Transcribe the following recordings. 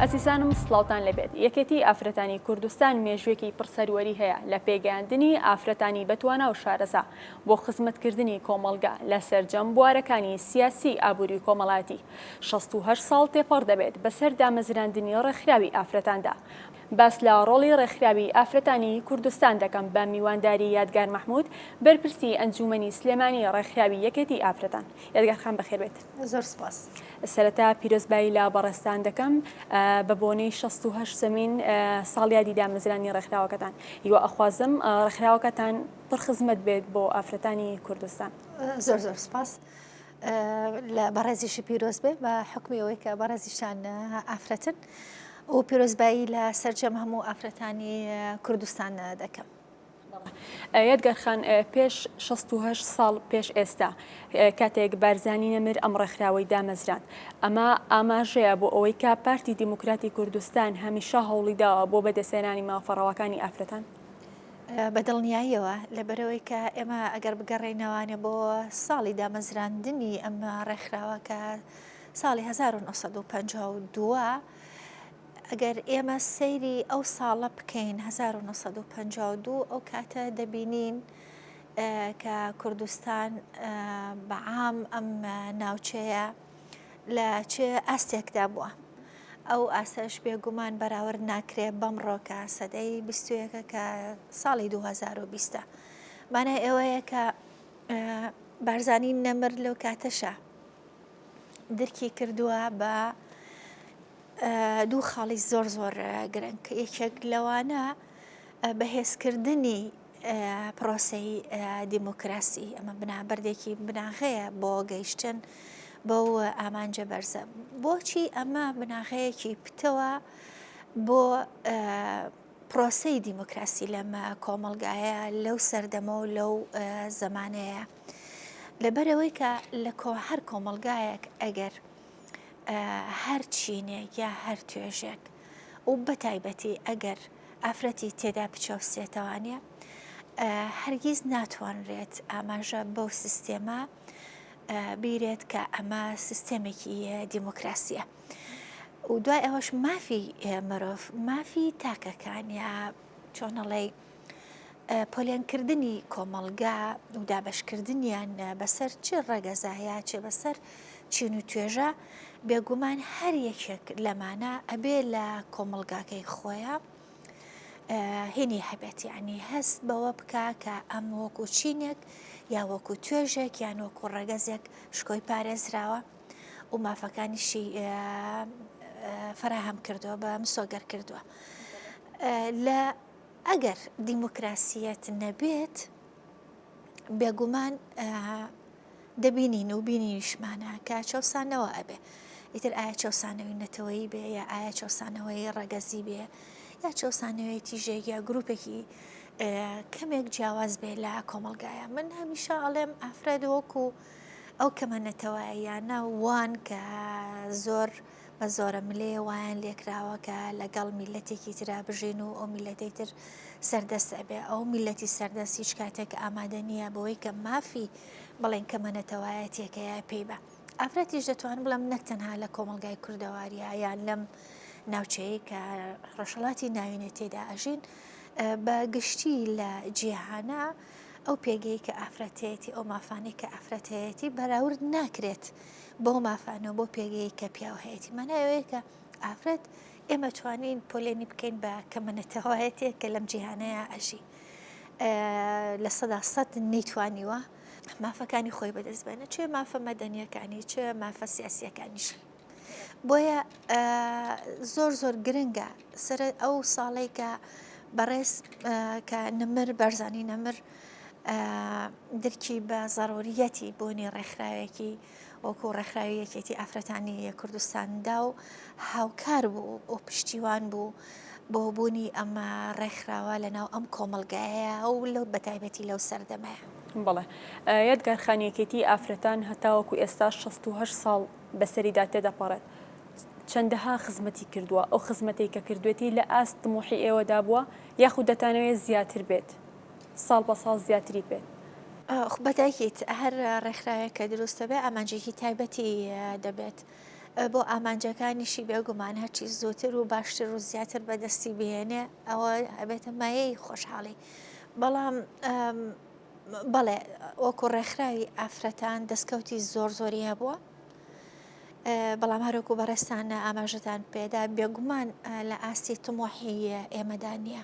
ئەزیزانم سڵاوتان لێبێت یەکێتی ئافرەتانی کوردستان مێژوویەکی پڕ سەروەری هەیە لە پێگەیاندنی ئافرەتانی بەتوانا و شارەزا بۆ خزمەتکردنی کۆمەڵگە لە سەرجەم بوارەکانی سیاسی ئابووری و کۆمەڵایەتی 68 ساڵ تێپەڕ دەبێت بەسەر دامەزراندنی ڕێکخراوی ئافرەتاندا باس لە ڕۆڵی ڕێکخراوی ئافرەتانی کوردستان دەکەم بە میوانداری یادگار مەحمود بەرپرسی ئەنجومەنی سلێمانی ڕێکخراوی یەکێتی ئافرەتان. یادگار خان بەخێربێیت. زۆر سپاس. سەرەتا پیرۆزبایی لە بەڕێزتان دەکەم بە بۆنەی 68 زەمین ساڵیادی دامەزرانی ڕێکخراوەکەتان. هیوا ئەخوازم ڕێکخراوەکەتان پڕ خزمەت بێت بۆ ئافرەتانی کوردستان. زۆر زۆر سپاس. لە بەڕێزیشی پیرۆز بێ بە حکمی ئەوەی کە بەڕێزیشتان ئافرەتن و پیرۆزبایی لە سەرجەم هەموو ئافرەتانی کوردستان دەکەم. یادگار خان پێش 68 ساڵ پێش ئێستا کاتێک بارزانی نەمر ئەم ڕێکخراوەی دامەزراند ئەمە ئاماژەیە بۆ ئەوەی کە پارتی دیموکراتی کوردستان هەمیشە هەوڵی داوە بۆ بەدەستهێنانی مافە ڕەواکانی ئافرەتان. بە دڵنیاییەوە، لەبەرئەوەی کە ئێمە ئەگەر بگەڕێینەوانێ بۆ ساڵی دامەزراندنی ئەم ڕێکخراوە کە ساڵی 1952 ئەگەر ئێمە سەیری ئەو ساڵە بکەین 1952 ئەو کاتە دەبینین کە کوردستان بەعام ئەم ناوچەیە لە چ ئاستێکدا بووە. ئەو ئاستەش بێگومان بەراورد ناکرێ بەمڕۆ کە سەدەی بیستویەکە کە ساڵی 2020 مانای ئەوەیە کە بارزانی نەمر لەو کاتەشە درکی کردووە بە دوو خاڵی زۆر زۆر گرنگ یەکێک لەوانە بەهێزکردنی پرۆسەی دیموکراسی، ئەمە بنا بەردێکی بناغەیە بۆ گەیشتن بەو ئامانجە بەرزە. بۆچی ئەمە بناغەیەکی پتەوە بۆ پرۆسەی دیموکراسی لەم کۆمەڵگایە لەو سەردەمە و لەو زەمانەیە؟ لەبەرئەوەی کە لە هەر کۆمەڵگایەک ئەگەر هەر چینێک یا هەر توێژێک و بەتایبەتی ئەگەر ئافرەتی تێدا بچەوسێتەوانە، هەرگیز ناتوانرێت ئاماژە بەو سیستێمە بیرێت کە ئەمە سیستێمێکی دیموکراسیە. و دوای ئەوەش مافی مرۆڤ، مافی تاکەکان یا چۆنەڵێی پۆلێنکردنی کۆمەڵگا و دابەشکردنیان بەسەر چ ڕەگەزە یا چ بەسەر چین و توێژە، بێگومان هەر یەکێک لەمانە ئەبێ لە کۆمەڵگاکەی خۆیا هینی هەبێت یعنی هەست بەوە بکا کە ئەم وەکو چینێک یا وەکو توێژێک یان وەکو ڕەگەزێک شکۆی پارێزراوە و مافەکانیشی فراهەم کردووە بە مسۆگەر کردووە لە ئەگەر دیموکراسیەت نەبێت بێگومان دەبینین و بینیشمانە کە چەوسانەوە ئەبێ ئیتر ئایا چەوسانەوەی نەتەوەیی بێ یا ئایا چەوسانەوەی ڕەگەزی بێ یا چەوسانەوەی تیژێک یا گروپێکی کەمێک جیاواز بێ لە کۆمەلگایە من هەمیشە ئەڵێم ئافرەت وەکو ئەو کەمە نەتەواییانە وان کە زۆر بە زۆرەملێ وایان لێکراوە کە لەگەڵ میللەتێکی ترا بژین و ئەو میللەتەی تر سەردەست ئەبێ ئەو میللەتی سەردەست هیچ کاتێک ئامادە نییە بەوەی کە مافی بڵێن کەمە نەتەوایەتیەکەیە پێی بە ئافرەتیش دەتوانم بڵێم نەک تەنها لە کۆمەڵگای کوردەواریا یان لەم ناوچەیە کە ڕۆژهەڵاتی ناوینە تێدا ئەژین بە گشتی لە جیهانە ئەو پێگەی کە ئافرەت هەیەتی ئەو مافانەی کە ئافرەت هەیەتی بەراورد ناکرێت بەو مافانە و بەو پێگەیەی کە پیاو هەیەتی مانای ئەوەیە کە ئافرەت ئێمە توانین پۆلێنی بکەین بە کەمە نەتەوایەتێک کە لەم جیهانەیە ئەژی 100% نەیتوانیوە مافەکانی خۆی بەدەست بێنە چێ مافە مەدەنیەکانی چ مافە سیاسیەکانیشی بۆیە زۆر زۆر گرنگە سەر ئەو ساڵەی کە بەڕێز کە نمر بەرزانی نەمر درکی بە زەروریەتی بوونی ڕێکخراوێکی وەکو ڕێکخراوی یەکێتی ئافرەتانی کوردستان دا و هاوکار بوو و پشتیوان بوو بۆ بوونی ئەمە ڕێکخراوە لەناو ئەم کۆمەڵگایە و لەو بەتایبەتی لەو سەردەمەیە. بەڵێ یادگار خان یەکێتی ئافرەتان هەتاوەکو ئێستا 68 ساڵ بەسەریدا تێدەپەڕێت چەندەها خزمەتی کردووە ئەو خزمەتەی کە کردوێتی لە ئاست تموحی ئێوەدا بووە یاخود دەتانەوێت زیاتر بێت؟ ساڵ بە ساڵ زیاتری بێت. بە تاکید هەر ڕێکخراوێک کە دروست دەبێت ئامانجێکی تایبەتی دەبێت. بۆ ئامانجەکانیشی بێگومان هەرچی زووتر و باشتر و زیاتر بەدەستی بهێنێ ئەوە ئەبێتە مایەی خۆشحاڵی. بەڵام بەڵێ وەکو ڕێکخراوی ئافرەتان دەستکەوتی زۆر زۆری هەبووە. بەڵام هەروەکو بەڕێزتان ئاماژەتان پێدا بێگومان لە ئاستی تمۆحی ئێمەدا نییە.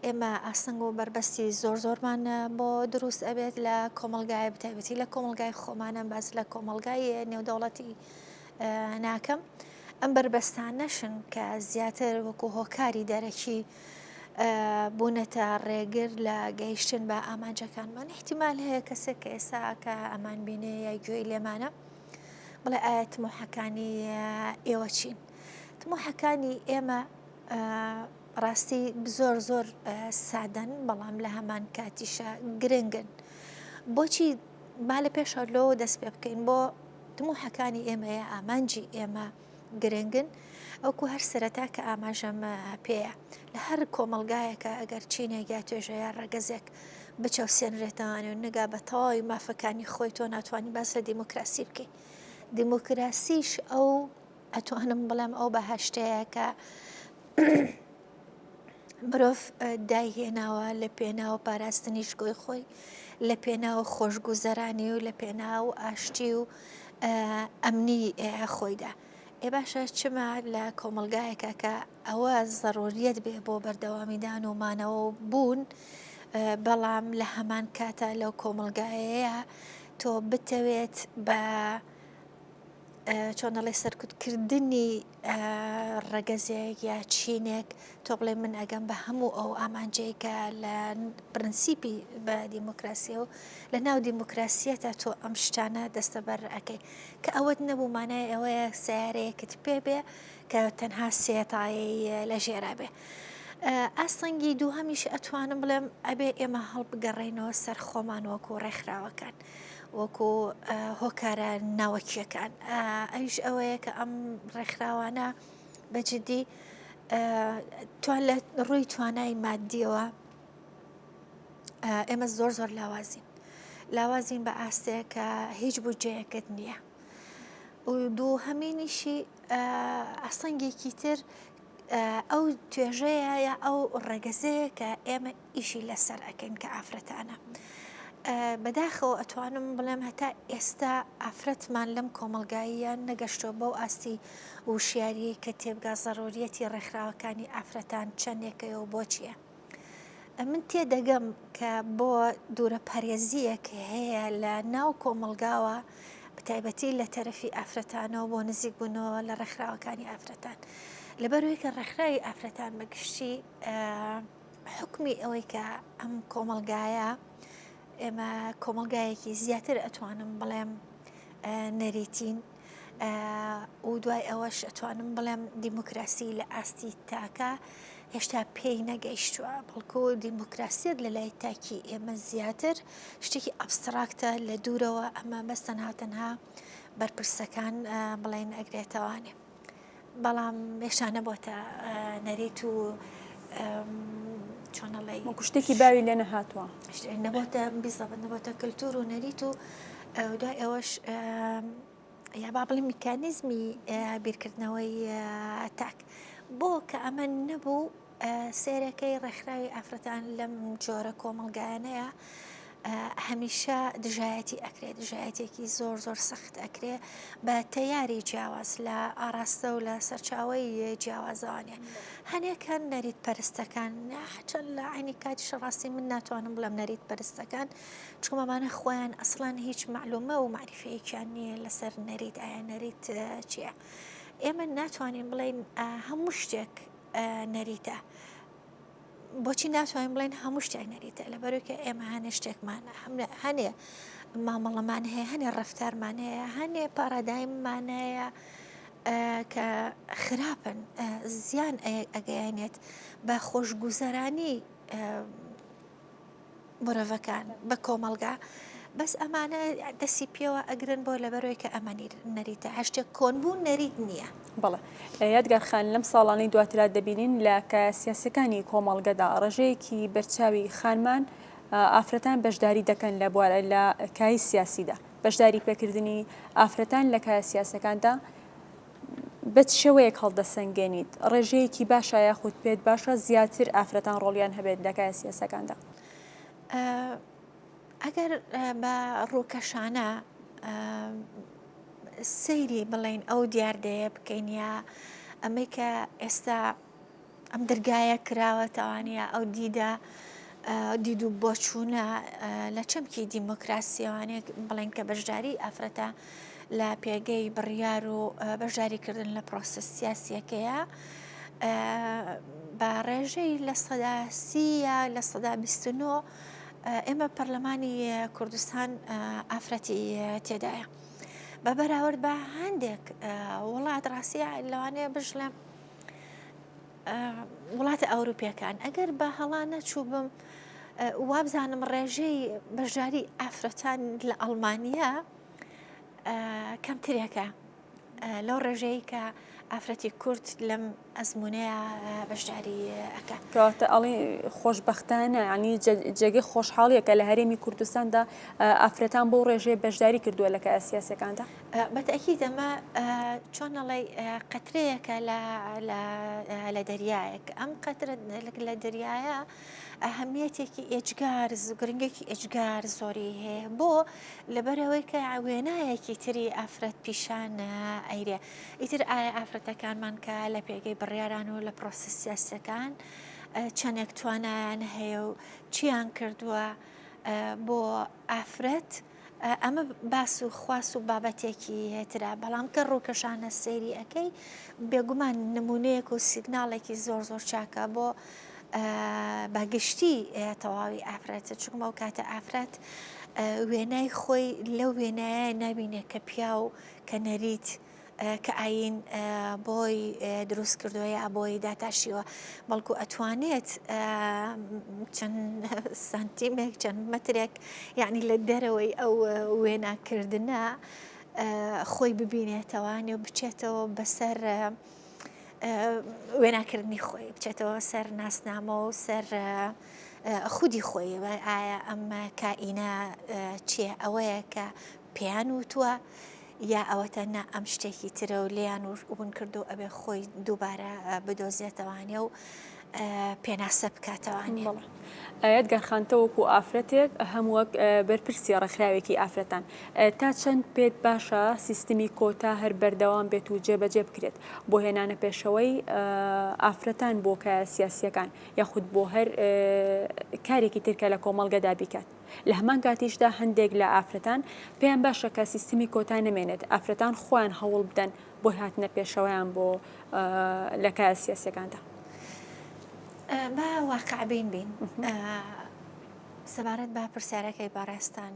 ئێمە ئاستەنگ و بەربەستی زۆر زۆرمان بۆ دروست ئەبێت لە کۆمەڵگای بەتایبەتی لە کۆمەڵگای خۆمانە باس لە کۆمەڵگای نێودەوڵەتی ناکەم. ئەم بەربەستانەشن کە زیاتر وەکو هۆکاری دەرەکی بوونەتە ڕێگر لە گەیشتن بە ئامانجەکانمان. ئیحتیمال هەیە کەسێک کە ئێستا کە ئەمان بینێ یا گوێی لێمانە بڵێ ئایا تموحەکانی ئێوە چین؟ تموحەکانی ئێمە ڕاستی زۆر زۆر سادەن بەڵام لە هەمان کاتیشە گرنگن. بۆچی با لە پێشەوە لەوە دەست پێ بکەین بۆ تموحەکانی ئێمەیە ئامانجی ئێمە گرنگن ئەوکو هەر سەرەتا کە ئاماژەم پێیە لە هەر کۆمەڵگایەکە ئەگەر چینێک یا توێژە یا ڕەگەزێک بچەوسێنرێتەوانێ و نەگا بە تەواوی مافەکانی خۆی تۆ ناتوانانی باس لە دیموکراسی بکەی دیموکراسیش ئەو ئەتوانم بڵێم ئەو بەهەشتەیە کە مرۆڤ دایهێناوە لە پێناو پاراستنی شکۆی خۆی، لە پێناو خۆشگوزەرانی و لە پێناو ئاشتی و ئەمنی خۆیدا. ئێ باشە چما لە کۆمەڵگایەکە کە ئەوە زەڕوریەت بێ بۆ بەردەوامیدان و مانەوە و بوون، بەڵام لە هەمان کاتا لەو کۆمەڵگایەیە تۆ بتەوێت بە چۆن دەڵێ سەرکوتکردنی ڕەگەزێک یا چینێک تۆ بڵێ من ئەگەم بە هەموو ئەو ئامانجەی کە لە پرەنسیپی بە دیموکراسیە و لە ناو دیموکراسیەتە تۆ ئەم شتانە دەستەبەر ئەەکەی کە ئەوەت نەبوو مانای ئەوەیە سیارەیەکت پێ بێ کە تەنها سێتایەی لە ژێرا بێ. ئاستەنگی دووهەمیش ئەتوانم بڵێم ئەبێ ئێمە هەڵبگەڕێینەوە سەر خۆمان وەکو ڕێکخراوەکان. وەکو هۆکارە ناوەکییەکان ئەویش ئەوەیە کە ئەم ڕێکخراوانە بە جدی توان لە ڕووی توانای مادیەوە ئێمە زۆر زۆر لاوازین لاوازین بە ئاستێک کە هیچ بودجەیەکت نییە و دووهەمینیشی ئاستەنگێکی تر ئەو توێژەیە یا ئەو ڕەگەزەیە کە ئێمە ئیشی لەسەر ئەکەین کە ئافرەتانە. بەداخەوە ئەتوانم بڵێم هەتا ئێستا ئافرەتمان لەم کۆمەڵگاییە نەگەشتووە بەو ئاستی وشیاریەی کە تێبگا زەروریەتی ڕێکخراوەکانی ئافرەتان چەندێکەیە و بۆچیە. من تێدەگەم کە بۆ دوورە پەرێزیەک هەیە لە ناو کۆمەڵگاوە بەتایبەتی لە تەرەفی ئافرەتانەوە بۆ نزیک بوونەوە لە ڕێکخراوەکانی ئافرەتان. لەبەرئەوەی کە ڕێکخراوی ئافرەتان بە گشتی حوکمی ئەوەی کە ئەم کۆمەڵگایە ئێمە کۆمەڵگایەکی زیاتر ئەتوانم بڵێم نەریتین و دوای ئەوەش ئەتوانم بڵێم دیموکراسی لە ئاستی تاکە هێشتا پێی نەگەیشتووە بەڵکو دیموکراسیت لە لای تاکی ئێمە زیاتر شتێکی ئەبستراکتە لە دوورەوە ئەمە بەس تەنها تەنها بەرپرسەکان بڵێن ئەگرێتەوانێ. بەڵام هێشتا نەبۆتە نەریت و چۆن ئەڵێی وەکو شتێکی باوی لێ نەهاتووە. نەبۆتە بیزەبت نەبۆتە کلتور و نەریت و دوای ئەوەش یا با بڵێم میکانیزمی بیرکردنەوەی تاک بۆ کە ئەمە نەبوو سەیرەکەی ڕێکخراوی ئافرەتان لەم جۆرە کۆمەڵگایانەیە هەمیشە دژایەتی ئەکرێ دژایەتێکی زۆر زۆر سەخت ئەکرێ بە تەیاری جیاواز لە ئاراستە و لە سەرچاوی جیاوازەوانێ هەنێک هەن نەریت پەرستەکان چەند لە عینی کاتیش ڕاستی من ناتوانم بڵێم نەریت پەرستەکان چونکە خۆیان ئەسڵەن هیچ معلومە و معریفەیەکیان نییە لەسەر نەریت ئایا نەریت چییە ئێمە ناتوانین بڵێین هەموو شتێک نەریتە بۆچی ناتوانین بڵێن هەموو شتێک نەریتە لەبەرەوەی کە ئێمە هەنێ شتێکمان هەنێ مامەڵەمان هەیە هەنێ ڕفتارمان هەیە هەنێ پارادایممان هەیە کە خراپن زیان ئەگەیانێت بە خۆشگوزەرانی مرۆڤەکان بە کۆمەڵگا بەس ئەمانە دەسی پێوە ئەگرن بۆ لەبەرەوەی کە ئەمە نەریتە هەر شتێک کۆن بوو نەریت نییە. بەڵێ یادگار خان لەم ساڵانەی دواترا دەبینین لە کایە سیاسیەکانی کۆمەڵگەدا ڕێژەیەکی بەرچاوی خانمان ئافرەتان بەشداری دەکەن لە بوارە لە کای سیاسیدا بەشداری پێکردنی ئافرەتان لە کایە سیاسەکاندا. بە چ شێوەیەک هەڵدەسەنگێنیت؟ ڕێژەیەکی باشە یاخود پێت باشە زیاتر ئافرەتان ڕۆڵیان هەبێت لە کایە سیاسەکاندا؟ ئەگەر بە ڕووکەشانە سەیری بڵێین ئەو دیاردەیە بکەین یا ئەمەی کە ئێستا ئەم دەرگایە کراوەتەوانە ئەو دیدە دید و بۆچوونە لە چەمکی دیموکراسیەوانێک بڵێن کە بەشداری ئافرەتە لە پێگەی بڕیار و بەشداریکردن لە پرۆسە سیاسیەکەیە بە ڕێژەی 30% یا 29% ئێمە پەرلەمانی کوردستان ئافرەتی تێدایە بە بەراورد بە هەندێک وڵات ڕاستە لەوانەیە بژلم وڵاتە ئەوروپیەکان ئەگەر بە هەڵا نەچووبم وابزانم ڕێژەی بەشداری ئافرەتان لە ئەڵمانیا کەمترێکە لەو ڕێژەی کە ئافرەتی کورد لەم ئەزمونەیە بەشداری ئەکا. کەواتە ئەڵێ خۆشبەختانە یانی جێگەی خۆشحاڵیە کە لە هەرێمی کوردستاندا ئافرەتان بەو ڕێژەیە بەشداری کردووە لە کایە سیاسیەکاندا. بە تەئکید ئەمە چۆن ئەڵێی قەترەیەکە لە لە دەریایەک ئەم قەترە لە دەریایە ئەهەمیەتێکی ئێجگار گرنگێکی ئێجگار زۆری هەیە بۆ لەبەرئەوەی کە وێنایەکی تری ئافرەت پیشان ئەیرێ ئیتر ئایا ئافرەتەکانمان کە لە پێگەی بڕیاران و لە پرۆسە سیاسیەکان چەندێک توانایان هەیە و چیان کردووە بۆ ئافرەت ئەمە باس و خواس و بابەتێکی ترە بەڵام کە ڕووکەشانە سەیری ئەەکەی بێگومان نمونەیەک و سیگناڵێکی زۆر زۆر چاکە بۆ بە گشتی تەواوی ئافرەتە چونکە ئەو کاتە ئافرەت وێنای خۆی لەو وێنایە نابینێ کە پیاو کە نەریت کە ئاین بۆی دروست کردووە یا بۆی داتاشیوە بەڵکو ئەتوانێت چەند سانتیمێک چەند مەترێک یعنی لە دەرەوەی ئەو وێناکردنە خۆی ببینێتەوە نێو بچێتەوە بەسەر وێناکردنی خۆی بچێتەوە سەر ناسنامە و سەر خودی خۆی ئایا ئەم کائینە چییە ئەوەیە کە پێیان وتووە یا ئەوەتە نا ئەم شتێکی ترە و لێیان ون کردو ئەبێ خۆی دووبارە بدۆزێتەوانێ و پێناسە بکاتەوانێ. یادگار خان تۆ وەکو ئافرەتێک هەم وەک بەرپرسی ڕێکخراوێکی ئافرەتان تا چەند پێت باشە سیستمی کۆتا هەر بەردەوام بێت و جێبەجێ بکرێت بۆ هێنانە پێشەوەی ئافرەتان بۆ کایە سیاسیەکان یاخود بۆ هەر کارێکی تر کە لە کۆمەڵگەدا بیکات لە هەمان کاتیشدا هەندێک لە ئافرەتان پێیان باشە کە سیستمی کۆتا نەمێنێت ئافرەتان خۆیان هەوڵ بدەن بۆ هاتنە پێشەوەیان بۆ لە کایە سیاسیەکاندا. با واقعبین بین سەبارەت بە پرسیارەکەی بەڕێزتان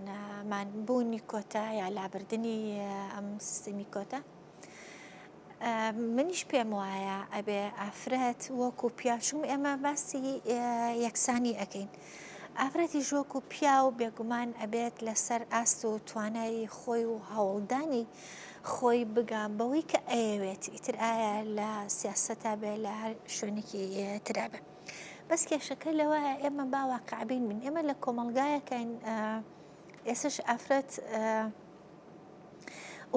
مان بوونی کۆتا یا لابردنی ئەم سیستمی کۆتا منیش پێم وایە ئەبێ ئافرەت وەکو پیا چون ئێمە باسی یەکسانی ئەەکەین ئافرەتیش وەکو پیاو بێگومان ئەبێت لەسەر ئاست و توانای خۆی و هەوڵدانی خۆی بگا بەوەی کە ئەیەوێت ئیتر ئایا لە سیاسەتا بێ لە هەر شوێنێکی ترا بێ بەس کێشەکە لەوایە ئێمە با واقعبین بین ئێمە لە کۆمەڵگایەکەین ئێسش ئافرەت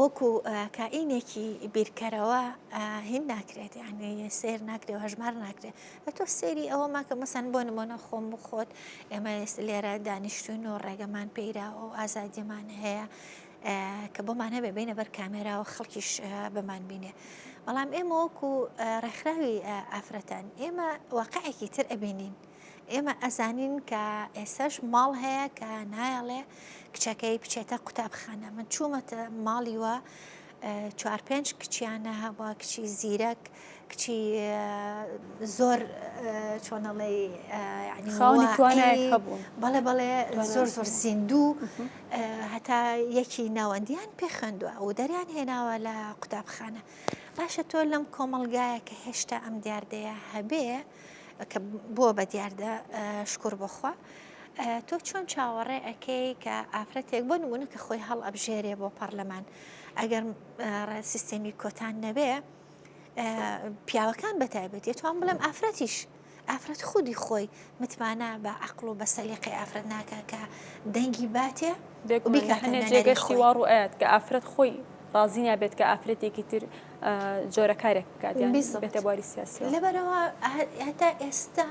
وەکو کائینێکی بیرکەرەوە هین ناکرێت یعنی سیر ناکرێت و هەژمار ناکرێت تۆ سەیری ئەوە ماکە مەسەن بۆ نمۆنە خۆم و خۆت ئێمە لێرە دانیشتون و ڕێگەمان پێیرا و ئازادیمان هەیە کە بۆمان هەبێ بینە بەر کامێرا و خەڵکیش بمان بینێ بەڵام ئێمە وەکو ڕێکخراوی ئافرەتان ئێمە واقعێکی تر ئەبینین ئێمە ئەزانین کە ئێسش ماڵ هەیە کە نایەڵێ کچەکەی بچێتە قوتابخانە من چوومەتە ماڵیوە چوار پێنج کچیانە هەبووە کچی زیرەک کچی زۆر چۆنەڵێ خاوەنی توانایەک هەبوون بەڵێ بەڵێ زۆر زۆر زیندوو هەتا یەکی ناوەندیان پێ خوێندووە و دەریان هێناوە لە قوتابخانە باشە تۆ لەم کۆمەڵگایە کە هێشتا ئەم دیاردەیە هەبێ کە بووە بە دیاردە شکر بۆخوا تۆ چۆن چاوەڕێ ئەەکەی کە ئافرەتێک بۆ نمونە کە خۆی هەڵ ئەبژێرێ بۆ پەرلەمان ئەگەر سیستەمی کۆتان نەبێ پیاوەکان بە تایبەتی توان بڵێم ئافرەتیش ئافرەت خودی خۆی متمانە بە عەقڵ و بە سەلیقەی ئافرەت ناکا کە دەنگی باتێ و بێگومان بیکاتە هەنێ نوێنەری جێگەشتی خۆی. وا ڕوو ئەیات کە ئافرەت خۆی. ڕازی نابێت کە ئافرەتێکی تر جۆرە کارێک بکات یان بێتە بواری سیاسیەوە. لەبەرئەوە هەتا ئێستا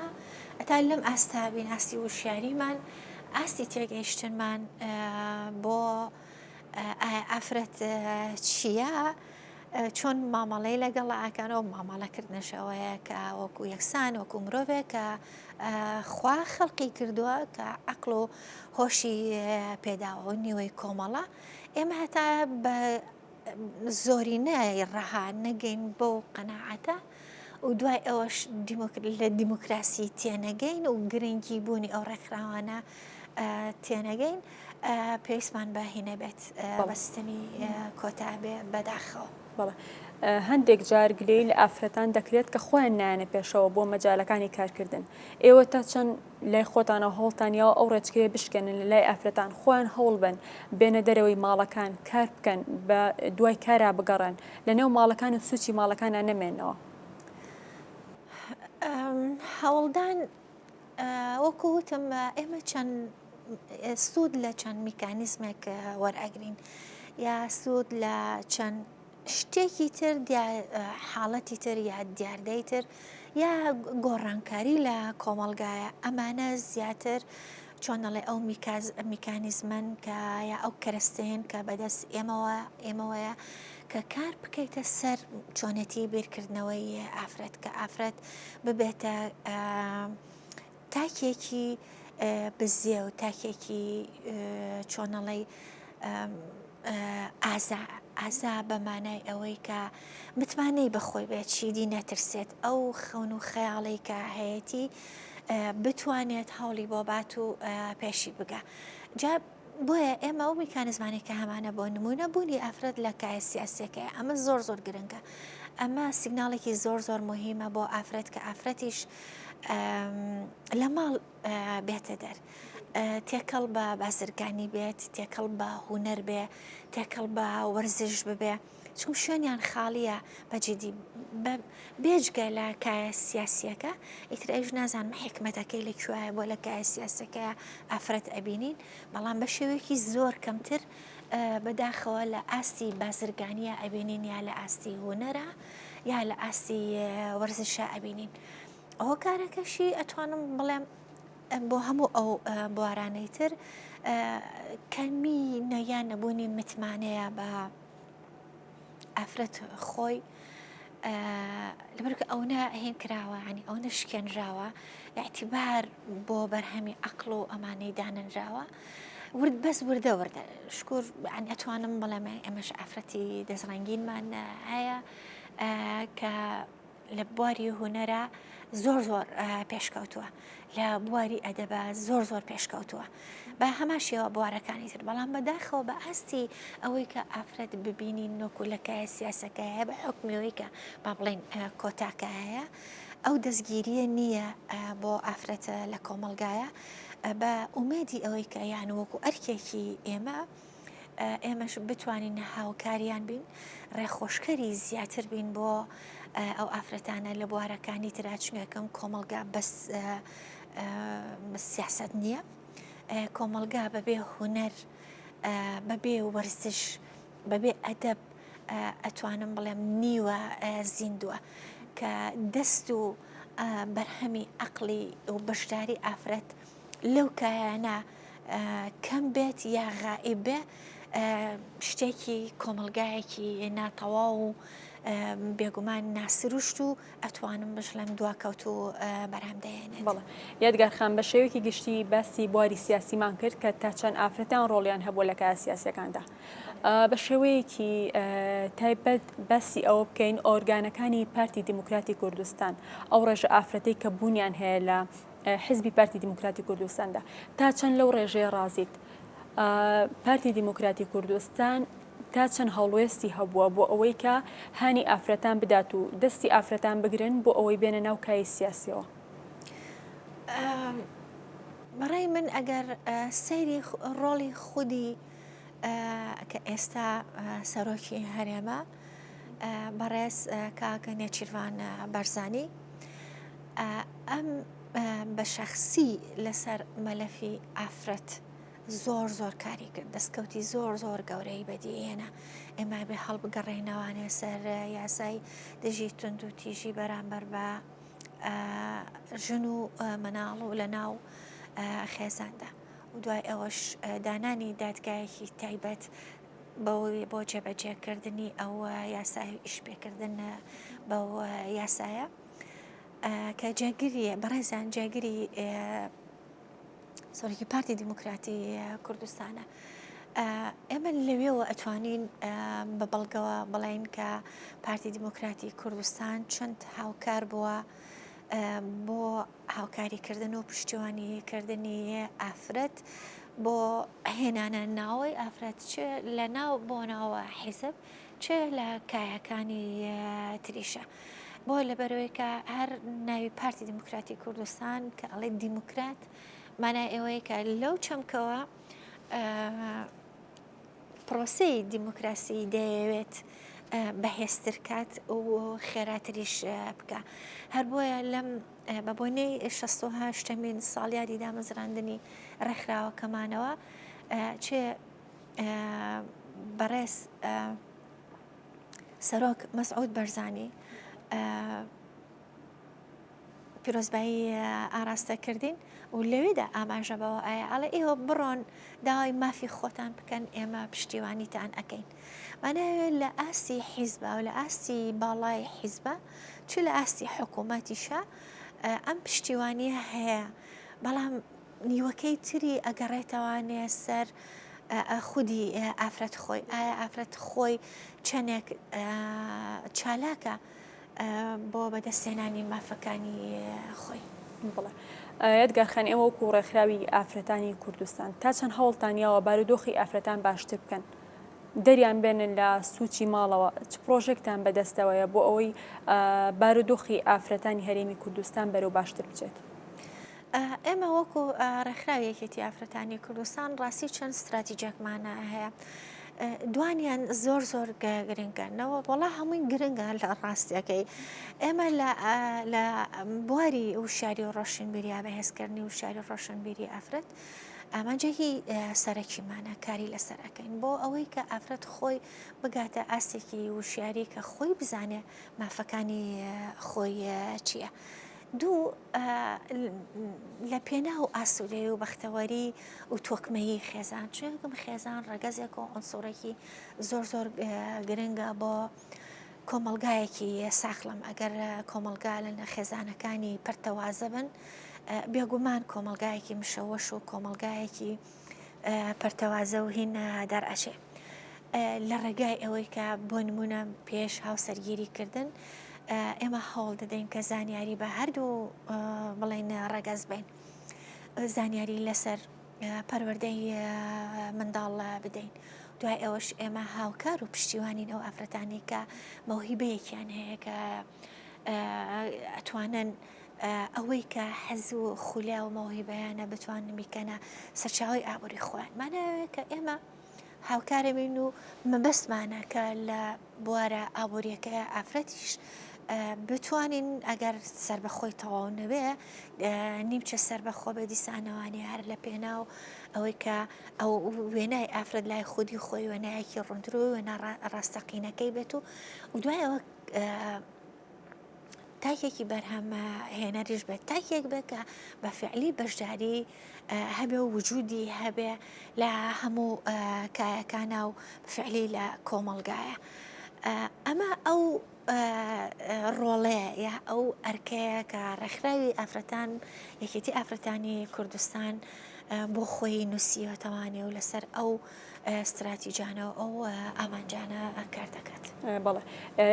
هەتا لەم ئاستە بین ئاستی وشیاریمان ئاستی تێگەیشتنمان بۆ ئایا ئافرەت چییە چۆن مامەڵەی لەگەڵ ئاکەن ئەو مامەڵەکردنەش ئەوەیە کە وەکو یەکسان وەکو مرۆڤێک کە خوا خەڵقی کردووە کە عەقڵ و هۆشی پێداوە و نیوەی کۆمەڵە ئێمە هەتا بە زۆرینەی ڕەها نەگەین بەو قەناعەتە و دوای ئەوەش لە دیموکراسی تێنەگەین و گرنگی بوونی ئەو ڕێکخراوانە تێنەگەین پێویستمان بە هینە بێت بە سیستەمی کۆتا بێ بەداخەوە. بەڵێ هەندێک جار گلەیی لە ئافرەتان دەکرێت کە خۆیان نایەنە پێشەوە بۆ مەجالەکانی کارکردن ئێوە تا چەند لای خۆتانەوە هەوڵتان یاوە ئەو ڕێچکەیە بشکێنن لە لای ئافرەتان خۆیان هەوڵ بەن بێنە دەرەوەی ماڵەکان کار بکەن بە دوای کارا بگەڕێن لە نێو ماڵەکان و سوچی ماڵەکانا نەمێنەوە؟ هەوڵدان وەکو وتم ئێمە چەند سوود لە چەند میکانیزمێک وەرئەگرین یا سوود لە چەند شتێکی تر حاڵەتی تر یا دیاردەی تر یا گۆڕانکاری لە کۆمەڵگایە ئەمانە زیاتر چۆن دەڵێ ئەو میکانیزمەن کە یا ئەو کەرەستەیەن کە بەدەست ئێمەوە ئێمەوەیە کە کار بکەیتە سەر چۆنێتی بیرکردنەوەی ئافرەت کە ئافرەت ببێتە تاکێکی بزێو تاکێکی چۆنەڵی ئازا ئازا بە مانای ئەوەی کە متمانەی بەخۆی بێت چیدی نەترسێت ئەو خەون و خەیاڵی کە هەیەتی بتوانێت هەوڵی بۆ بات و پێشی بگا جا بۆیە ئێمە ئەو میکانزمانەی کە هەمانە بۆ نمونە بوونی ئافرەت لە کایە سیاسیەکەی ئەمە زۆر زۆر گرنگە ئەمە سیگناڵێکی زۆر زۆر مهمە بۆ ئافرەت کە ئافرەتیش لە ماڵ بێتە دەر تێکەڵ بە بازرگانی بێت تێکەڵ بە هوەر بێ تێکەڵ بە وەرزش ببێ چونکە شوێنیان خاڵیە بە جدی بێجگە لە کایە سیاسیەکە ئیتر ئەویش نازانم حیکمەتەکەی لە کوایە بۆ لە کایە سیاسەکەیە ئافرەت ئەبینین بەڵام بە شێوەیەکی زۆر کەمتر بەداخەوە لە ئاستی بازرگانیە ئەبینین یا لە ئاستی هونەرە یا لە ئاستی وەرزشە ئەبینین هۆکارەکەشی ئەتوانم بڵێم بۆ هەموو ئەو بوارانەی تر کەمی نە یان نەبوونی متمانەیە بە ئافرەت خۆی لەبەرکە ئەوە هێن کراوە ینی ئەوە شکێنراوە اعتبار بۆ بەرهەمی عقل و ئەمانەی دانەنراوە ورد بەس وردە وردە شکر ینی ئەتوانم بڵێم ئێمەش ئافرەتی دەستڕەنگینمان هەیە کە لە بواری هونەرا زۆر زۆر پێشکەوتووە لە بواری ئەدەبا زۆر زۆر پێشکەوتووە بە هەمان شێوە بوارەکانی تر بەڵام بەداخەوە بە ئاستی ئەوەی کە ئافرەت ببینین نۆکو لە کایە سیاسەکە هەیە بە حکمیەوەی کە با بڵێین کۆتاکە هەیە ئەو دەستگیریە نییە بۆ ئافرەتە لە کۆمەڵگایە بە ئومێدی ئەوەی کە یان وەکو ئەرکێکی ئێمە ئێمەش بتوانین هاوکاریان بین ڕێخۆشکەری زیاتر بین بۆ ئەو ئافرەتانە لە بوارەکانی ترا چونکەم کۆمەڵگا بەس سیاست نییە کۆمەڵگا بەبێ هونەر بەبێ وەرزش بەبێ ئەدەب ئەتوانم بڵێم نیوە زیندووە کە دەست و بەرهەمی عقلی و بەشداری ئافرەت لەو کایانە کەم بێت یا غائیب بێ شتێکی کۆمەڵگایەکی ناتەواو و بێگومان ناسروشت و ئەتوانم بشڵێم دواکەوتوو بەرهەم دەهێنێت. بەڵێ یادگار خان بە شێوەیەکی گشتی باسی بواری سیاسیمان کرد کە تا چەند ئافرەتان ڕۆڵیان هەبووە لە کایە سیاسیەکاندا بە شێوەیەکی تایبەت باسی ئەوە بکەین ئۆرگانەکانی پارتی دیموکراتی کوردستان ئەو ڕێژە ئافرەتەی کە بوونیان هەیە لە حزبی پارتی دیموکراتی کوردستاندا تا چەند لەو ڕێژەیە ڕازیت؟ پارتی دیموکراتی کوردستان تا چەند هەڵوێستی هەبووە بۆ ئەوەی کە هانی ئافرەتان بدات و دەستی ئافرەتان بگرن بۆ ئەوەی بێنە ناو کایەی سیاسیەوە؟ بەڕای من ئەگەر سەیری ڕۆڵی خودی کە ئێستا سەرۆکی هەرێمە بەڕێز کاک نێچیرڤان بارزانی ئەم بە شەخسی لەسەر مەلەفی ئافرەت زۆر زۆر کاری کرد، دەستکەوتی زۆر زۆر گەورەی بەدیهێنا. ئێمە بێ هەڵبگەڕێینەوانێ سەر یاسای دژی توندوتیژی بەرامبەر بە ژن و مناڵ و لە ناو خێزاندا و دوای ئەوەش دانانی دادگایەکی تایبەت بەوەی بۆ جێبەجێکردنی ئەو یاسای و ئیشپێکردن بەو یاسایە کە جێگری بەڕێزان جێگری سەرۆکی پارتی دیموکراتی کوردستانە. ئێمە لەوێوە ئەتوانین بە بەڵگەوە بڵێین کە پارتی دیموکراتی کوردستان چەند هاوکار بووە بۆ هاوکاریکردن و پشتیوانیکردنی ئافرەت بۆ هێنانە ناوەی ئافرەت چ لە ناو بۆ ناوە حیزب چ لە کایەکانی تریشە. بۆ لەبەرئەوەی کە هەر ناوی پارتی دیموکراتی کوردستان کە ئەڵێ دیموکرات مانای ئەوەیە کە لەو چەمکەوە پرۆسەی دیموکراسی دەیەوێت بەهێزتر کات و خێراتریش بکە. هەر بۆیە لەم بە بۆنەی 68مین ساڵیادی دامەزراندنی ڕێکخراوەکەمانەوە چێ بەڕێز سەرۆک مەسعود بەرزانی پیرۆزبایی ئاراستە کردین و لەوێدا ئاماژە بەوە ئایا ئەڵێ ئێوە بڕۆن داوای مافی خۆتان بکەن ئێمە پشتیوانیتان ئەەکەین ماناوێت لە ئاستی حیزبە و لە ئاستی باڵای حیزبە چ لە ئاستی حکوومەتیشە ئەم پشتیوانیە هەیە بەڵام نیوەکەی تری ئەگەڕێتەوانێ سەر خودی ئافرەت خۆی ئایا ئافرەت خۆی چەندێک چالاکە بۆ بەدەستهێنانی مافەکانی خۆی. بەڵێ یادگار خان ئێوە وەکو ڕێکخراوی ئافرەتانی کوردستان تا چەند هەوڵتان یاوە بارودۆخی ئافرەتان باشتر بکەن دەریان بێنن لە سوچی ماڵەوە چ پرۆژێکتان بەدەستەوەیە بۆ ئەوەی بارودۆخی ئافرەتانی هەرێمی کوردستان بەرەو باشتر بچێت؟ ئێمە وەکو ڕێکخراوی یەکێتی ئافرەتانی کوردستان ڕاستی چەند ستراتیجێکمان هەیە. دوانیان زۆر زۆر گرنگە نەوە وەڵا هەمووی گرنگە لە ڕاستیەکەی ئێمە لە بواری وشاری و ڕۆشنبیریا بەهێزکردنی وشاری ڕۆشنبیری ئافرەت ئامانجێکی سەرەکیمانە کاری لەسەر ئەەکەین بۆ ئەوەی کە ئافرەت خۆی بگاتە ئاستێکی وشیاری کە خۆی بزانێ مافەکانی خۆی چییە. دوو، لە پێناو ئاسوودەیی و بەختەوەری و تۆکمەیی خێزان، چونکم خێزان ڕەگەزێک و عونسوڕێکی زۆر زۆر گرنگە بۆ کۆمەڵگایەکی ساخڵم، ئەگەر کۆمەڵگا لە خێزانەکانی پەرتەوازە بن، بێگومان کۆمەڵگایەکی مشەوەش و کۆمەڵگایەکی پەرتەوازە و هین دەرئەچێ. لە ڕێگای ئەوەی کە بۆ نمونە پێش هاوسەرگیری کردن ئێمە هەوڵ دەدەین کە زانیاری بە هەردوو بڵێن ڕەگەز بین زانیاری لەسەر پەروەردەی منداڵ بدەین دوای ئەوەش ئێمە هاوکار و پشتیوانین ئەو ئافرەتانی کە مەوهیبەیەکیان هەیە کە ئەتوانن ئەوەی کە حەز و خولیا و مەوهیبەیانە بتوانن بیکەنە سەرچاوەی ئابووری خۆیان ماناوێ کە ئێمە هاوکارەبین و مەبەستمانە کە لە بوارە ئابووریەکەی ئافرەتیش بتوانین ئەگەر سربەخۆی تەواو نەبێ نیمچە سربەخۆ بێ دیسانەوانی هەر لە پێناو ئەوەی کە ئەو وێنای ئافرەت لای خودی خۆی وێنایەکی ڕوونتر و وێنا ڕاستەقینەکەی بێت و و دوای ئەوە تاکێکی بەرهەم هێنەریش بێت تاکێک بێت کە بە فعلی بەشداری هەبێ و وجودی هەبێ لە هەموو کایەکانە و فعلی لە کۆمەڵگایە ئەمە ئەو ڕۆڵەیە یا ئەو ئەرکەیە کە ڕێکخراوی ئافرەتان یەکێتی ئافرەتانی کوردستان بۆ خۆی نووسیوەتەوانێ و لەسەر ئەو ستراتیجانە و ئەو ئامانجانە کار دەکات. بەڵێ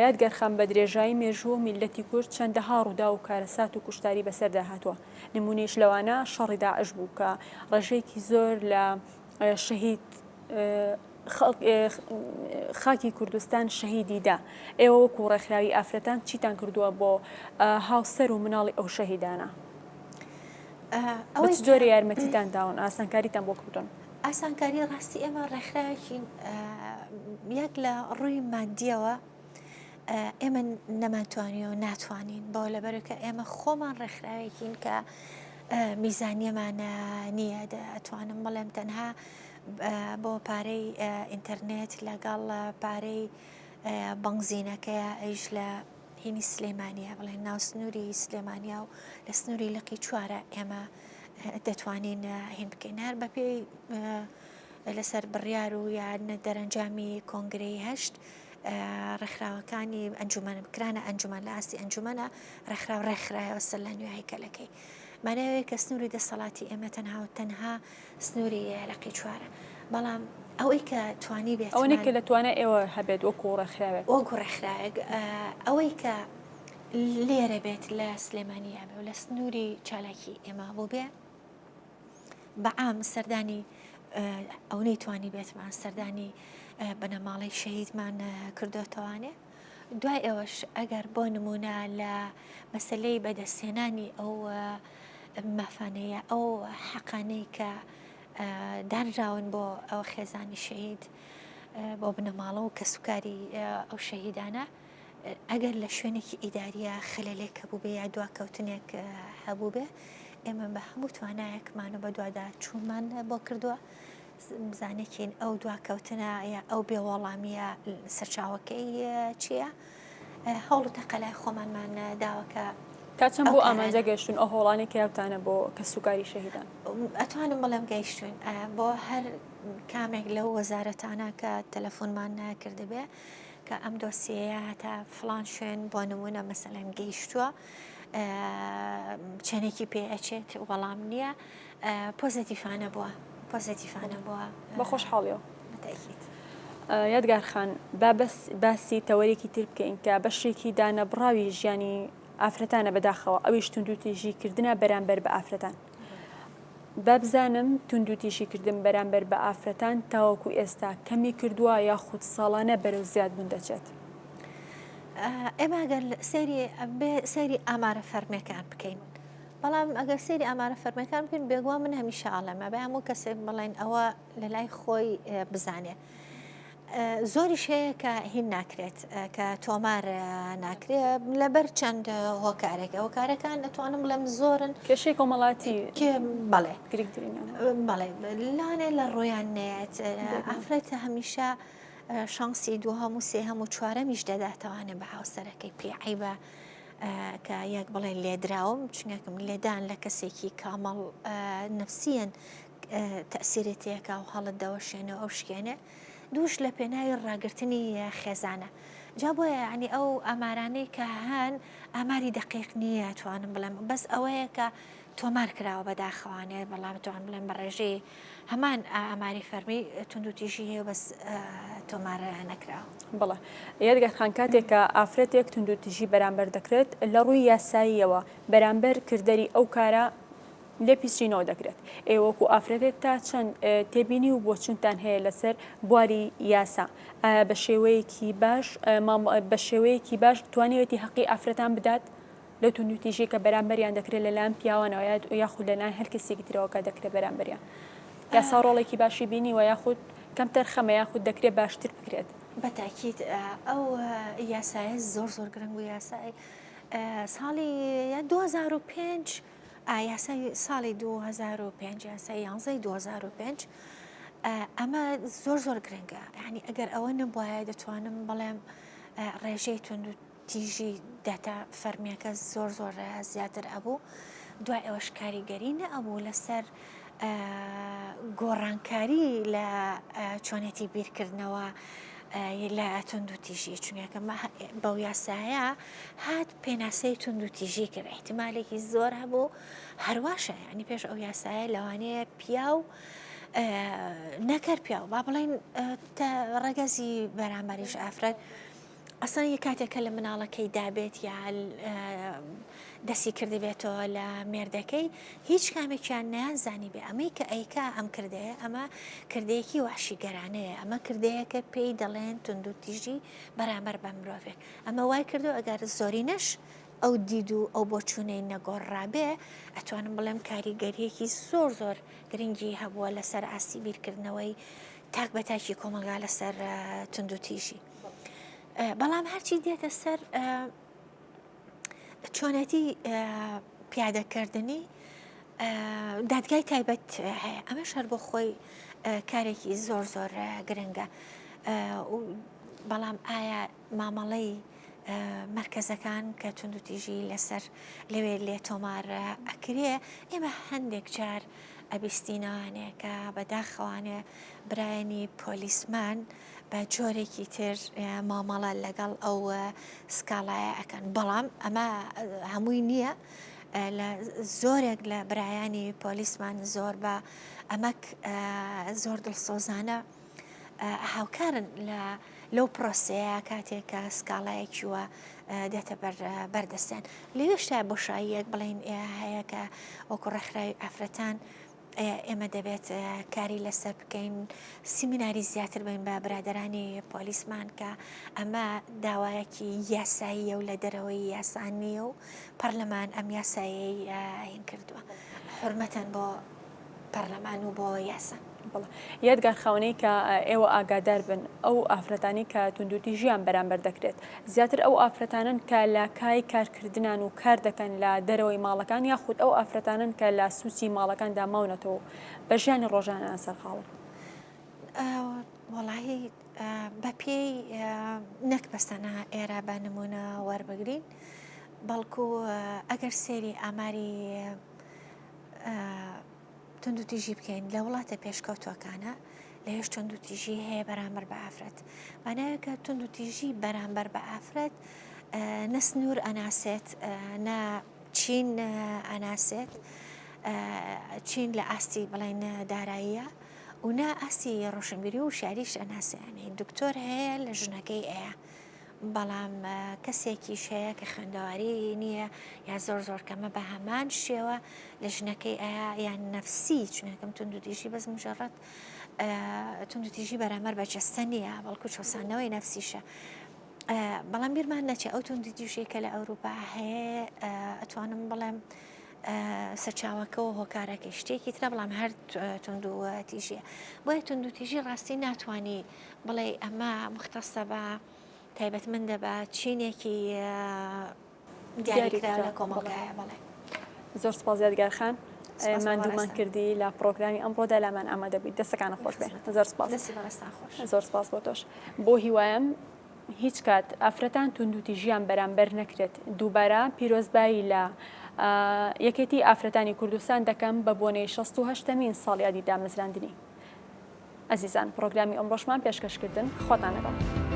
یادگار خان بە درێژایی مێژوو میللەتی کورد چەندەها ڕووداو و کارەسات و کوشتاری بەسەردا هاتووە، نموونەیش لەوانە شەڕی داعش بوو کە ڕێژەیەکی زۆر لە شەهید خاکی کوردستان شەهیدی دا، ئێوە وەکوو ڕێکخراوی ئافرەتان چیتان کردووە بۆ هاوسەر و مناڵی ئەو شەهیدانە؟ بە چ جۆرێ یارمەتیتان داون، ئاسانکاریتان بۆ کردوون؟ ئاسانکاری ڕاستی ئێمە ڕێکخراوێکین یەک لە ڕووی مادیەوە ئێمە نەمانتوانی و ناتوانین بۆ لەبەرکە ئێمە خۆمان ڕێکخراوێکین کە. میزانیەمان نییە ئەتوانم بڵێم تەنها بۆ پارەی ئینتەرنێت لەگەڵ پارەی بەنزینەکەیە ئەویش لە هینی سلێمانیە بڵێن ناو سنووری سلێمانیا و لە سنووری لقی چوارە ئێمە دەتوانین هین بکەین هەر بەپێی لەسەر بڕیار و یان دەرەنجامی کۆنگرەی هەشت ڕێکخراوەکانی ئەنجومەن کرانە ئەنجومەن لە ئاستی ئەنجومەنە ڕێکخراو ڕێکخرایەوە سەر لە نوێ هەیکەلەکەی مانای کە سنووری دەسەڵاتی ئێمە تەنها و تەنها سنووری لقی چوارە بەڵام ئەوەی کە توانی بێت ئەوەی کە لە توانای ئێوە هەبێت وەکو ڕێکخراوێک وەکو ڕێکخراوێک ئەوەی کە لێرە بێت لە سلێمانی ئەبێ و لە سنووری چالاکی ئێمە بوو بێ بە عام سەردانی ئەونەی توانی بێتمان سەردانی بنەماڵەی شەهیدمان کردوتەوانێ دوای ئەوەش ئەگەر بۆ نمونە لە مەسلەی بەدەستهێنانی ئەو مافانەیە ئەو حەقانەی کە دانراون بۆ ئەو خێزانی شەهید بۆ بنەماڵە و کەسوکاری ئەو شەهیدانە ئەگەر لە شوێنێکی ئیداریە خەلەلێک هەبووبێ یا دواکەوتنێک هەبووبێ ئێمە بە هەموو توانایەکمان و بەدوادا چوونمان بۆ کردووە بزانێکین ئەو دواکەوتنە یا ئەو بێوەڵامیە سەرچاوەکەی چییە هەوڵ و تەقەلای خۆمانمان داوە کە تا چەند بۆ ئامانجە گەشتون ئەو هەوڵانەی کە یاوتانە بۆ کەسوکاری شەهیدان؟ ئەتوانم بڵێم گەیشتوین بۆ هەر کامێک لەو وەزارەتانە کە تەلەفۆنمان کردبێ کە ئەم دۆسیەیە هەتا فڵان شوێن بۆ نمونە مەسەلەن گەیشتووە چەندێکی پێ ئەچێت وەڵام نییە پۆزەتیفانە بووە پۆزەتیفانە بووە بە خۆشحاڵیەوە بەتەکید. یادگار خان با بەس باسی تەوەرێکی تر بکەین کە بەشێکی دانەبڕاوی ژیانی ئافرەتانە بەداخەوە ئەویش توندوتیژی کردنە بەرامبەر بە ئافرەتان. با بزانم توندوتیژی کردن بەرامبەر بە ئافرەتان تاوەکو ئێستا کەمی کردووە یاخود ساڵانە بەرەو زیادبوون دەچێت؟ ئێمە گەر سەیری سەیری ئامارە فەرمیەکان بکەین بەڵام ئەگەر سەیری ئامارە فەرمیەکان بکەین بێگومان من هەمیشە ئاڵێم ئەبێ هەموو کەسێک بڵێن ئەوە لە لای خۆی بزانێ. زۆریش هەیە کە هین ناکرێت کە تۆمار ناکرێت لەبەر چەند هۆکارێک هۆکارەکان دەتوانم بڵێم زۆرن کێشەی کۆمەڵاتی بەڵێ گرنگترینە بەڵێ لانێ لە ڕۆیان نێت ئافرەت هەمیشە شانسی دووهەم و سێهەم و چوارەمیش دەداتەوانێ بە هاوسەرەکەی پێ عیبە کە یەک بڵێ لێدراوم چونکەم لێدان لە کەسێکی کامەڵ نفسیەن تەئسیری تێکا و هەڵت دەوەشێنێ و ئەو شکێنێ دووش لە پێناوی ڕاگرتنی خێزانە جا بۆیە یعنی ئەو ئامارانەی کە هەن ئاماری دەقیق نییە توانم بڵێم بەس ئەوەیە کە تۆمار کراوە بەداخەوانێ بەڵام توان بڵێم بە ڕێژەی هەمان ئاماری فەرمی توندوتیژی هەیە بەس تۆمار نەکراوە. بەڵێ یادگار خان کاتێک کە ئافرەتێک توندوتیژی بەرامبەر دەکرێت لە ڕووی یاساییەوە بەرامبەر کردەری ئەو کارە لێپیچینەوە دەکرێت. ئێوە وەکو ئافرەتێک تا چەند تێبینی و بۆچونتان هەیە لەسەر بواری یاسا؟ ئایا بە شێوەیەکی باش بە شێوەیەکی باش توانیوێتی هەقی ئافرەتان بدات لەو توندوتیژیەی کە بەرامبەریان دەکرێت لەلایەن پیاوانەوە یاخود لەلایەن هەر کەسێکی ترەوە کە دەکرێت بەرامبەریان؟ یاسا ڕۆڵێکی باشی بینیوە یاخود کەمتەرخەمە یاخود دەکرێت باشتر بکرێت؟ بە تاکید ئەو یاسایە زۆر زۆر گرنگ بوو یاسای ساڵی 2005 یاسای ساڵی 2005 یاسای یانزەی 2005 ئەمە زۆر زۆر گرنگە یعنی ئەگەر ئەوە نەبواە دەتوانم بڵێم ڕێژەی توند و تیژی داتا فەرمیەکە زۆر زۆر زیاتر ئەبوو دوای ئەوەش کاریگەری نەئەبوو لەسەر گۆڕانکاری لە چۆنێتی بیرکردنەوە لە توندوتیژی چونکە بەو یاسایە هات پێناسەی توندوتیژی کرد ئیحتیمالێکی زۆر هەبوو هەرواشە یعنی پێش ئەو یاسایە لەوانەیە پیاو نەکەر پیاو با بڵێن ڕەگەزی بەرامبەریش ئافرەت ئەسڵەن یە کاتێک کە لە مناڵەکەی دابێت یا دەسی کردبێتەوە لە مێردەکەی هیچ کامێکیان نیان زانی بێ ئەمەی کە ئەیکا ئەم کردەیە ئەمە کردەیەکی وحشیگەرانەیە ئەمە کردەیەکە پێی دەڵێن توندوتیژی بەرامبەر بە مرۆڤێک ئەمە وای کردو ئەگەر زۆرینەش ئەو دید و ئەو بۆچوونەی نەگۆڕرابێ ئەتوانم بڵێم کاریگەریەکی زۆر زۆر گرنگی هەبووە لەسەر ئاستی بیرکردنەوەی تاک بە تاکی کۆمەڵگا لەسەر توندوتیژی. بەڵام هەرچی دێتە سەر چۆنێتی پیادەکردنی. دادگای تایبەت هەیە ئەمەش هەر بۆ خۆی کارێکی زۆر زۆر گرنگە بەڵام ئایا مامەڵەی مەرکەزەکان کە توندوتیژی لەسەر لەوێ لێ تۆمار ئەکرێ ئێمە هەندێک جار ئەبیستینەوانێ کە بەداخەوانێ برایانی پۆلیسمان بە جۆرێکی تر مامەڵە لەگەڵ ئەو سکاڵایە ئەکەن بەڵام ئەمە هەمووی نییە لە زۆرێک لە برایانی پۆلیسمان زۆر بە ئەمەک زۆر دڵسۆزانە هاوکارن لە لەو پرۆسەیە کاتێک کە سکاڵایەکی وە دێتە بەر بەردەستیان لەوێشتا بۆشاییەک بڵین هەیە کە وەکو ڕێکخراوی ئافرەتان ئێمە دەبێت کاری لەسەر بکەین سیمیناری زیاتر بین بە برادرانی پۆلیسمان کە ئەمە داوایەکی یاساییە و لە دەرەوەی یاسا نییە و پەرلەمان ئەم یاسایەی هین کردووە حرمەتەن بۆ پەرلەمان و بۆ یاسا. بەڵێ یادگار خاوەنەی کە ئێوە ئاگادار بن ئەو ئافرەتانی کە توندوتیژیان بەرامبەر دەکرێت زیاتر ئەو ئافرەتانن کە لە کای کارکردنان و کار دەکەن لە دەرەوەی ماڵەکان یاخود ئەو ئافرەتانن کە لە سوچی ماڵەکاندا ماونەتەوە و بە ژیانی ڕۆژانەیان سەرقاڵن؟ وەڵاهی بەپێی نەک بەس تەنها ئێرە بە نمونە وەربگرین بەڵکو ئەگەر سەیری ئاماری توندوتیژی بکەین لە وڵاتە پێشکەوتوەکانە لەوێش توندوتیژی هەیە بەرامبەر بە ئافرەت مانایەکە توندوتیژی بەرامبەر بە ئافرەت نە سنوور ئەناسێت نە چین ئەناسێت چین لە ئاستی بڵێن داراییە و نە ئاستی ڕۆشنبیری و شاریش ئەناسیانی دکتۆر هەیە لە ژنەکەی ئەیە بەڵام کەسێکیش هەیە کە خوێندەواری نییە یا زۆر زۆر کەمە بە هەمان شێوە لە ژنەکەی ئایا یان نەفسی چونەکەم توندوتیژی بەس مجرد توندوتیژی بەرامبەر بە جەستە نییە بەڵکو چەسانەوەی نەفسیشە بەڵام بیرمان نەچێ ئەو توندوتیژی کە لە ئەوروپا هەیە ئەتوانم بڵێم سەرچاوەکە و هۆکارەکەی شتێکی ترە بەڵام هەر توندوتیژیە بۆیە توندوتیژی ڕاستی ناتوانانی بڵێ ئەمە مختصە بە تایبەتمەندە بە چینێکی دیاریکراو لە کۆمەڵگایە بەڵێ. زۆر سپاس یادگار خان ماندوومان کردی لە پڕۆگرامی ئەمڕۆدا لامان ئامادە بوویت دەستەکانت خۆش بێ زۆر سپاس دەستی بەڕێزتان خۆش زۆر سپاس بۆ تۆش بۆ هیوایم هیچ کات ئافرەتان توندوتیژیان بەرامبەر نەکرێت دووبارە پیرۆزبایی لە یەکێتی ئافرەتانی کوردستان دەکەم بە بۆنەی 68مین ساڵیادی دامەزراندنی. ئەزیزان پڕۆگرامی ئەمڕۆشمان پێشکەش کردن خواتان لەگەڵ.